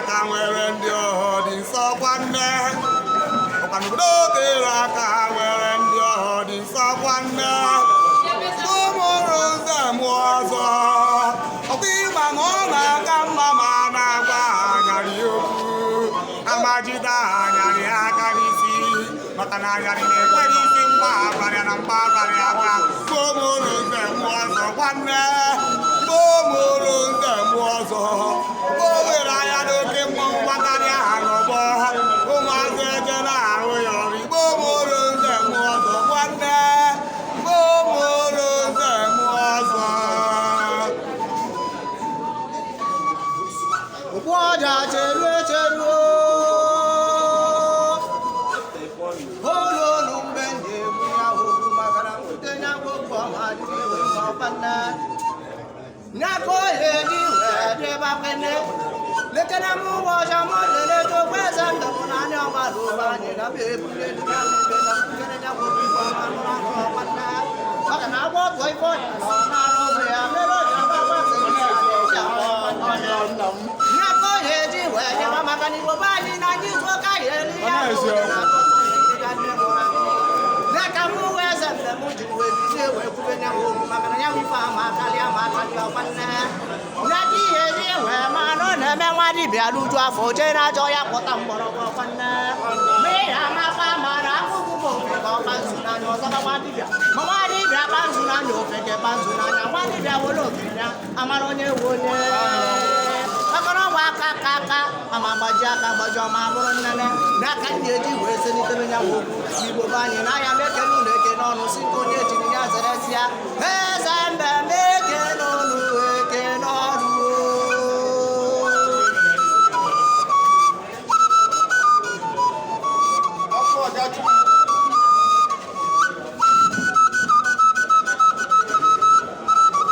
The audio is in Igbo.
aka nwere ndị ọhọ dị nsọ nwanne. Ọkwa n'obodo tere aka nwere ndị ọhọ dị nsọ nwanne. Ụmụrụ nze mụọ ọzọ. Ọkwa ịma na ọ na-aka mma ma a na-agwa anyarị okwu. Agbajide anyarị aka n'isi. Maka na anyarị na-ekwere isi mgba agbarịa na mgba agbarịa aka. Ụmụrụ nze mụọ ọzọ nwanne. Ụmụrụ nze mụọ ọzọ. O were anya n'oke mmọnwụ gbakarịa ha n'ọgbọ. Ụmụazị eje na-ahụ ya ọrụ. Igbo mụrụ nze mụọ ọzọ nwanne. Igbo mụrụ nze mụọ ọzọ. Okwu ọja cheruo cheruo olu olu mgbe ndị egwu ya okwu maka na nwute ya bụ okwu ọma dị ewe ọkpanna nyaka ohe dị wee dịba kene lekere m ụgbọ ọcha m lere chokwu eze ndụ m na anya ọgbara ụba anyị na m ebule dị ya mbe na nkere ya bụ okwu ọma nụrụ anụ ọkpanna maka na agwọ tụọ ife ọnya nọ na-arụ ụzọ ya mere o ji agba agbasị ya na-eji agba ọkpanna nyaka ohe ji wee dịba maka na Igbo be anyị na anyị zụọ ka anyị elu ya bụ onye na-atụ ụtụ na ndị nwụrụ anwụ n'aka m wee eze mgbe m ji wee bizie wee kwube nya m okwu maka na ya bụ ife ama akarịa ma akarịa ọkwa nne ya ka ihe ji wee ma na ọ na-eme nwa dibịa ruju afọ jee na ajọ ya kpọta mgbọrọgwụ ọkwa nne ma ị amakwa mara akụkụ bụ ofe ka ọkpa nzu n'anya ọzọba nwa dibịa ma nwa dibịa kpa nzu n'anya ofe ka kpa nzu n'anya nwa dibịa were okiri ya amara onye wu onye makara ọgwa aka aka aka ama gbaji aka gbaji ọma bụrụ nnene n'aka ndị eji wee selitebe ya bụ okwu Igbo be anyị n'ahịa m ekene ụlọ eke n'ọnụ si nke onye jiri ya zere si ya eze mbe.